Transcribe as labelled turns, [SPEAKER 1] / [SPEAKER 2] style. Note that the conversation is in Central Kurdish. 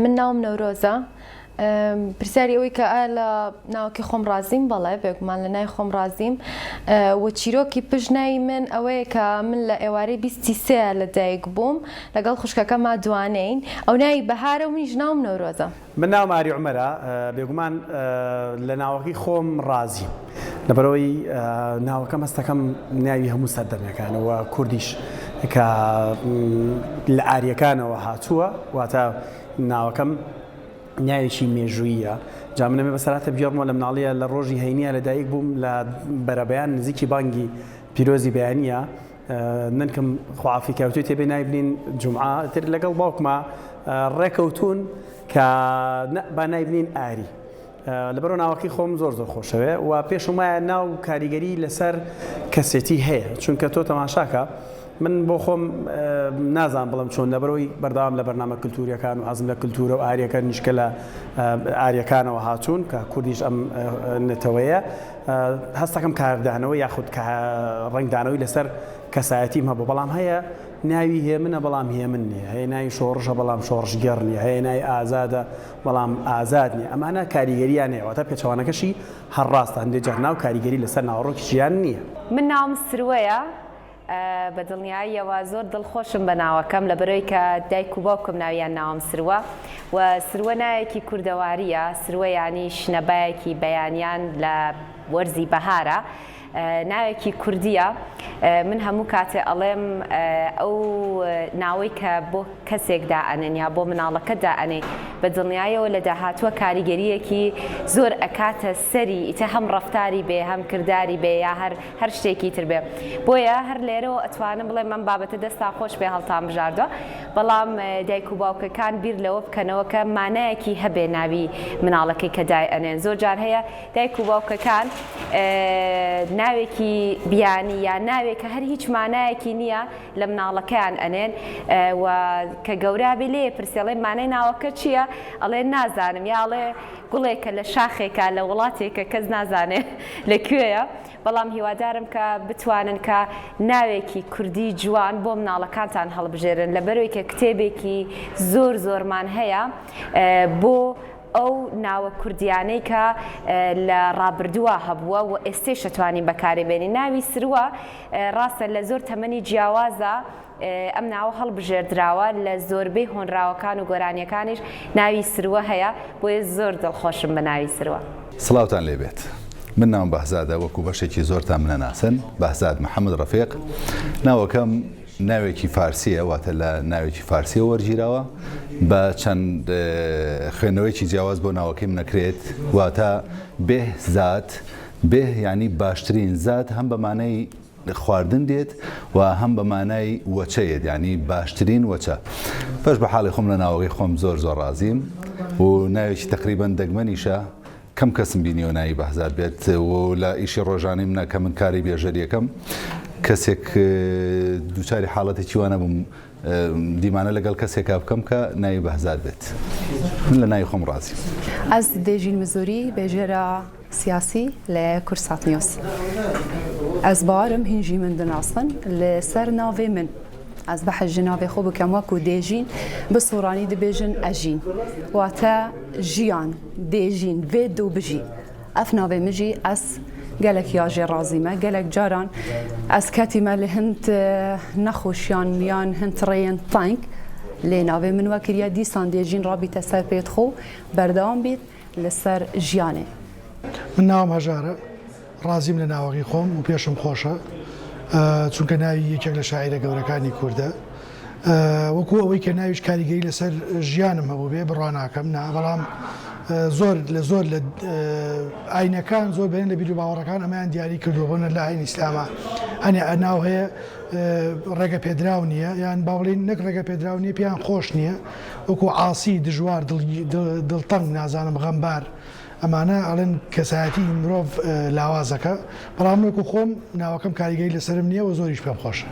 [SPEAKER 1] من ناوم نەورۆزە. پرسیاری ئەوەی کە ئایا لە ناوەکەی خۆم ڕازیم؟ بەڵێ بێگومان لە ناوی خۆم ڕازیم و چیرۆکی پشت ناوی من ئەوەیە کە من لە ئێوارەی بیستی سێ لە دایک بووم لەگەڵ خوشکەکەما دوانەین ئەو ناوی بەهارە و منیش ناوم نەورۆزە.
[SPEAKER 2] من ناوم ئاری عومەرە بێگومان لە ناوەکەی خۆم ڕازیم لەبەرئەوەی ناوەکەم هەستەکەم ناوی هەموو سەردەمەکانە و کوردیش کە لە ئاریەکانەوە هاتووە واتە ناوەکەم ناوێکی مێژوویە جا منەمێ بەسەراتە بگێڕمەوە لە مناڵیە لە ڕۆژی هەینیە لە دایک بووم لە بەرەبەیان نزیکی بانگی پیرۆزی بەیانە نەنکم خوافی کەوتوی تێبێ ناوی بنین جومعە تر لەگەڵ باوکما ڕێکەوتون کە با ناوی بنین ئاری لەبەرو ناوەکەی خۆم زۆر زۆر خۆشەوێ و پێشم وایە ناو کاریگەری لەسەر کەسێتی هەیە چونکە تۆ تەماشاکە من بۆ خۆم نازان بڵم چۆن لەبەرەوەی بەردەوام لە بەرنامە کللتوریەکان و حەزم لە کللتورە و ئاریەکە نیشکە لە ئاریەکانەوە هاتوون کە کوردیش ئەم نەتەوەیە هەستەکەم کاردانەوە یاخود ڕەنگدانەوەی لەسەر کەسایەتیم هەبوو بەڵام هەیە ناوی هێمنە بەڵام هێمن نییە هەیە ناوی شۆڕشە بەڵام شۆڕشگێڕ نییە هەیە ناوی ئازادە بەڵام ئازاد نییە ئەمانە کاریگەریان هەیە واتە پێچەوانەکەشی هەر ڕاستە هەندێک جار ناو کاریگەری لەسەر ناوەڕۆکی ژیان نییە.
[SPEAKER 3] من ناوم سروەیە بە دڵنیاییەوە زۆر دڵخۆشم بە ناوەکەم لەبەرئەوەی کە دایک و باوکم ناویان ناوم سروە و سروە ناوێکی کوردەوارییە سروە یانی شنەبایەکی بەیانیان لە وەرزی بەهارە ناوێکی کوردییە من هەموو کاتێ ئەڵێم ئەو ناوەی کە بۆ کەسێک دائەنێن یا بۆ مناڵەکەت دائەنێی بە دڵنیایەوە لە داهاتووە کاریگەرییەکی زۆر ئەکاتە سەری ئیتر هەم ڕەفتاری بێ هەم کرداری بێ یا هەر هەر شتێکی تر بێ بۆیە هەر لێرەوە ئەتوانم بڵێم ئەم بابەتە دەستان خۆش بێ هەڵتان بژاردوە بەڵام دایک و باوکەکان بیر لەوە بکەنەوە کە مانایەکی هەبێ ناوی مناڵەکەی کە دای ئەنێن زۆر جار هەیە دایک و باوکەکان ناوێکی بیانی یا ناوێک کە هەر هیچ مانایەکی نییە لە مناڵەکەیان ئەنێن و کە گەورە بێ لێ پرسێ ئەڵێ مانای ناوەکە چییە ئەڵێ نازانم یا ئەڵێ گوڵێکە لە شاخێکە لە وڵاتێکە کەس نازانێ لە کوێیە بەڵام هیوادارم کە بتوانن کە ناوێکی کوردی جوان بۆ مناڵەکانتان هەڵبژێرن لەبەرەوەی کە کتێبێکی زۆر زۆرمان هەیە بۆ ئەو ناوە کوردیانەی کە لە ڕابردووە هەبووە و ئێستێش ئەتوانین بەکارێ بێنین ناوی سروە ڕاستە لە زۆر تەمەنی جیاوازە ئەم ناوە هەڵبژێردراوە لە زۆربەی هۆنراوەکان و گۆرانیەکانیش ناوی سروە هەیە بۆیە زۆر دڵخۆشم بە ناوی سروە.
[SPEAKER 4] سڵاوتان لێ بێت من ناوم بەهزادە وەکو بەشێکی زۆرتان منەناسن بەهزاد محەمەد ڕەفیق ناوەکەم ناوێکی فارسیە واتە لە ناوێکی فارسیەوە وەرگیراوە بە چەند خوێندنەوەیەکی جیاواز بۆ ناوەکەی منەکرێت واتە بێهزاد بێه یعنی باشترین زاد هەم بە مانای خواردن دێت و هەم بە مانای وەچە یەت یانی باشترین وەچە بەش بە حاڵی خۆم لە ناوەکەی خۆم زۆر زۆر ڕازیم و ناوێکی تەقریبەن دەگمەنیشە کەم کەسم بینیوە ناوی بەهزاد بێت و لە ئیشی ڕۆژانەی منە کە من کاری بێژەریەکەم کەسێک دووچاری حاڵەتێکی وا نەبووم دیمانە لەگەڵ کەسێکا بکەم کە ناوی بەهزاد بێت من لە ناوی خۆم ڕازیم.
[SPEAKER 5] ئەز دێژین مزوری بێژێرە سیاسی لە کوردسات نیوز. ئەز باوەرم هین ژی من دناسن لە سەر ناڤێ من. ئەز بەحس ژ ناڤێ خۆ بکەم وەکو دێژین بە سۆرانی دبێژن ئەژین واتە ژیان دێژین ڤێ دو بژی. ئەف ناڤێ من ژی ئەز گەلەک یا ژێ ڕازیمە گەلەک جاران ئەز کەتیمە لە هند نەخۆشیان یان هند ڕێیەن تەنگ لێ ناڤێ من وەکریە دیسان دێژین ڕابیتە سەر پێت خۆ بەردەوام بیت لەسەر ژیانێ.
[SPEAKER 6] من ناوم هەژارە، ڕازیم لە ناوەکەی خۆم و پێشم خۆشە، چونکە ناوی یەکێک لە شاعیرە گەورەکانی کوردە. وەکو ئەوەی کە ناویش کاریگەری لەسەر ژیانم هەبووبێ بڕوا ناکەم، نا، بەڵام زۆر لە زۆر لە ئاینەکان زۆر بەرێن لە بیروباوەڕەکان ئەمەیان دیاری کردووە، بۆ نە لە ئاینی ئیسلاما هەنێ ناو هەیە ڕێگە پێدراو نییە، یان با بڵێین نەک ڕێگە پێدراو نییە پێیان خۆش نییە، وەکو عاسی، دژوار، دڵتەنگ، نازانم غەمبار، ئەمانە ئەڵێن کەسایەتی مرۆڤ لاوازەکە، بەڵام من وەکو خۆم ناوەکەم کاریگەری لەسەرم نییە و زۆریش پێم خۆشە.